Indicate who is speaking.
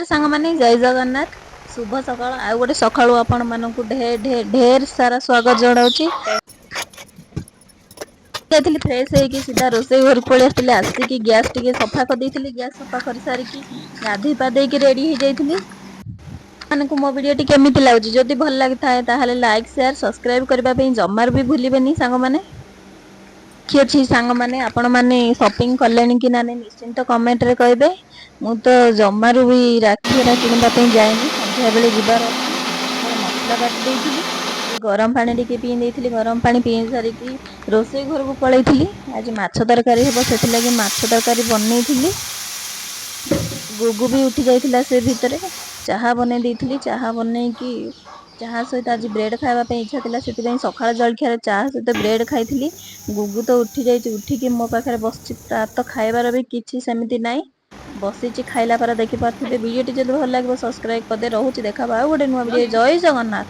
Speaker 1: ସାଙ୍ଗମାନେ, ଜୟ ଜଗନ୍ନାଥ, ଶୁଭ ସକାଳ। ଆଉ ଗୋଟେ ସକାଳୁ ଆପଣମାନଙ୍କୁ ଢେର ଢେର ଢେର ସାରା ସ୍ୱାଗତ ଜଣାଉଛି। ଯାଇଥିଲି, ଫ୍ରେଶ ହେଇକି ସିଧା ରୋଷେଇ ଘରକୁ ପଳେଇ ଆସିଥିଲି। ଆସିକି ଗ୍ୟାସ୍ ଟିକେ ସଫା କରିଦେଇଥିଲି। ଗ୍ୟାସ୍ ସଫା କରିସାରିକି ଗାଧେଇ ପାଧେଇକି ରେଡି ହେଇଯାଇଥିଲି। ମାନଙ୍କୁ ମୋ ଭିଡ଼ିଓଟି କେମିତି ଲାଗୁଛି? ଯଦି ଭଲ ଲାଗିଥାଏ, ତାହେଲେ ଲାଇକ୍, ସେୟାର, ସବସ୍କ୍ରାଇବ କରିବା ପାଇଁ ଜମାରୁ ବି ଭୁଲିବେନି ସାଙ୍ଗମାନେ। ଅଛି ସାଙ୍ଗମାନେ, ଆପଣମାନେ ସପିଂ କଲେଣି କି ନା ନାଇଁ, ନିଶ୍ଚିନ୍ତ କମେଣ୍ଟରେ କହିବେ। ମୁଁ ତ ଜମାରୁ ବି ରାକ୍ଷୀ ହେରା କିଣିବା ପାଇଁ ଯାଇନି, ସନ୍ଧ୍ୟା ବେଳେ ଯିବାର ଅଛି। ଏପଟେ ମସଲା ବାଟି ଦେଇଥିଲି, ଟିକେ ଗରମ ପାଣି ଟିକେ ପିଇ ଦେଇଥିଲି। ଗରମ ପାଣି ପିଇ ସାରିକି ରୋଷେଇ ଘରକୁ ପଳେଇଥିଲି। ଆଜି ମାଛ ତରକାରୀ ହେବ, ସେଥିଲାଗି ମାଛ ତରକାରୀ ବନେଇଥିଲି। ଗୁଗୁ ବି ଉଠି ଯାଇଥିଲା, ସେ ଭିତରେ ଚାହା ବନେଇ ଦେଇଥିଲି। ଚାହା ବନେଇକି ଚାହା ସହିତ ଆଜି ବ୍ରେଡ୍ ଖାଇବା ପାଇଁ ଇଚ୍ଛା ଥିଲା, ସେଥିପାଇଁ ସକାଳ ଜଳଖିଆରେ ଚାହା ସହିତ ବ୍ରେଡ୍ ଖାଇଥିଲି। ଗୁଗୁ ତ ଉଠି ଯାଇଛି, ଉଠିକି ମୋ ପାଖରେ ବସିଛି। ତାର ତ ଖାଇବାର ବି କିଛି ସେମିତି ନାହିଁ, ବସିଛି ଖାଇଲା ପରେ ଦେଖିପାରୁଥିବେ। ଭିଡ଼ିଓଟି ଯଦି ଭଲ ଲାଗିବ, ସବସ୍କ୍ରାଇବ କରିଦେ। ରହୁଛି, ଦେଖାବା ଆଉ ଗୋଟେ ନୂଆ ଭିଡ଼ିଓ। ଜୟ ଜଗନ୍ନାଥ।